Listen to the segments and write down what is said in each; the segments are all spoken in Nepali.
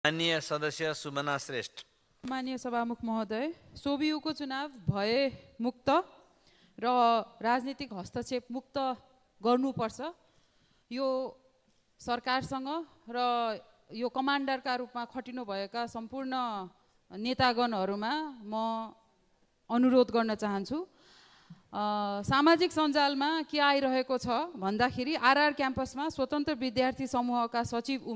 माननीय सदस्य सुमना श्रेष्ठ। माननीय सभामुख महोदय, सोबियुको चुनाव भय मुक्त र राजनीतिक हस्तक्षेप मुक्त गर्नुपर्छ। यो सरकारसँग र यो कमान्डरका रूपमा खटिनु भएका सम्पूर्ण नेतागणहरूमा म अनुरोध गर्न चाहन्छु। सामाजिक सञ्जालमा के आइरहेको छ भन्दाखेरि आरआर क्याम्पसमा स्वतन्त्र विद्यार्थी समूहका सचिव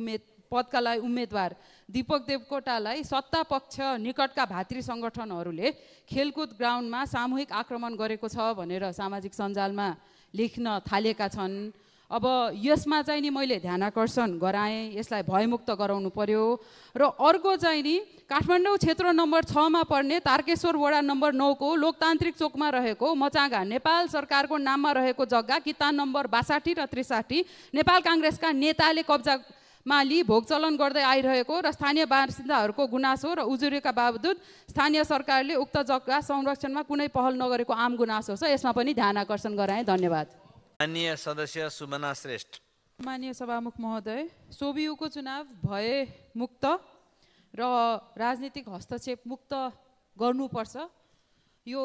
पदका लागि उम्मेदवार दीपक देवकोटालाई सत्ता पक्ष निकटका भातृ सङ्गठनहरूले खेलकुद ग्राउन्डमा सामूहिक आक्रमण गरेको छ भनेर सामाजिक सञ्जालमा लेख्न थालेका छन्। अब यसमा चाहिँ नि मैले ध्यानाकर्षण गराएँ, यसलाई भयमुक्त गराउनु पर्यो। र अर्को चाहिँ नि काठमाडौँ क्षेत्र नम्बर 6 मा पर्ने तारकेश्वर वडा नम्बर 9 को लोकतान्त्रिक चोकमा रहेको मचागा नेपाल सरकारको नाममा रहेको जग्गा कितान नम्बर 62 र 63 नेपाल काङ्ग्रेसका नेताले कब्जा माली भोग चलन गर्दै आइरहेको र स्थानीय बासिन्दाहरूको गुनासो र उजुरीका बावजुद स्थानीय सरकारले उक्त जग्गा संरक्षणमा कुनै पहल नगरेको आम गुनासो छ। यसमा पनि ध्यान आकर्षण गराएँ। धन्यवाद। माननीय सदस्य सुमना श्रेष्ठ। माननीय सभामुख महोदय, सोबियुको चुनाव भय मुक्त र राजनीतिक हस्तक्षेप मुक्त गर्नुपर्छ। यो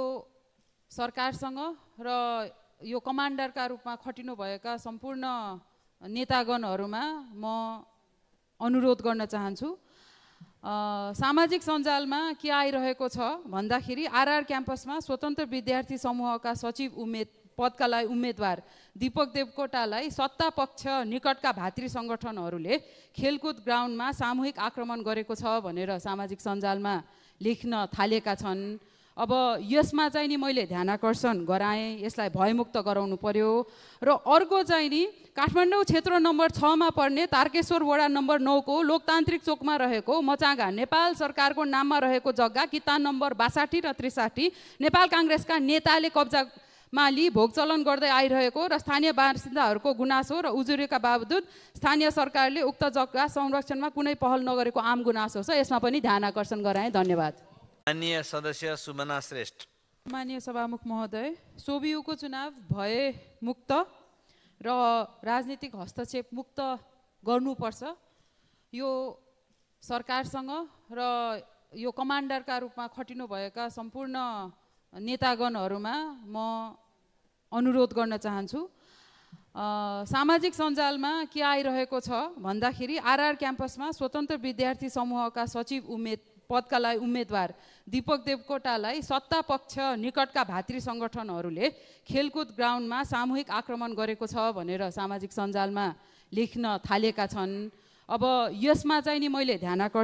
सरकारसँग र यो कमान्डरका रूपमा खटिनु भएका सम्पूर्ण नेतागणहरूमा म अनुरोध गर्न चाहन्छु। सामाजिक सञ्जालमा के आइरहेको छ भन्दाखेरि आरआर क्याम्पसमा स्वतन्त्र विद्यार्थी समूहका सचिव पदका लागि उम्मेदवार दीपक देवकोटालाई सत्ता पक्ष निकटका भातृ सङ्गठनहरूले खेलकुद ग्राउन्डमा सामूहिक आक्रमण गरेको छ भनेर सामाजिक सञ्जालमा लेख्न थालेका छन्। अब यसमा चाहिँ नि मैले ध्यानाकर्षण गराएँ, यसलाई भयमुक्त गराउनु पर्यो। र अर्को चाहिँ नि काठमाडौँ क्षेत्र नम्बर 6 मा पर्ने तारकेश्वर वडा नम्बर 9 को लोकतान्त्रिक चोकमा रहेको मचागा नेपाल सरकारको नाममा रहेको जग्गा कितान नम्बर 62 र 63 नेपाल काङ्ग्रेसका नेताले कब्जा माली भोग चलन गर्दै आइरहेको र स्थानीय बासिन्दाहरूको गुनासो र उजुरीका बावजुद स्थानीय सरकारले उक्त जग्गा संरक्षणमा कुनै पहल नगरेको आम गुनासो छ। यसमा पनि ध्यान आकर्षण गराएँ। धन्यवाद। माननीय सदस्य सुमना श्रेष्ठ। माननीय सभामुख महोदय, सोबियुको चुनाव भय मुक्त र राजनीतिक हस्तक्षेप मुक्त गर्नुपर्छ। यो सरकारसँग र यो कमान्डरका रूपमा खटिनु भएका सम्पूर्ण नेतागणहरूमा म अनुरोध गर्न चाहन्छु। सामाजिक सञ्जालमा के आइरहेको छ भन्दाखेरि आरआर क्याम्पसमा स्वतन्त्र विद्यार्थी समूहका सचिव पदका लागि उम्मेदवार दीपक देवकोटालाई सत्ता पक्ष निकटका भातृ सङ्गठनहरूले खेलकुद ग्राउन्डमा सामूहिक आक्रमण गरेको छ भनेर सामाजिक सञ्जालमा लेख्न थालेका छन्। अब यसमा चाहिँ नि मैले ध्यानाकर्षण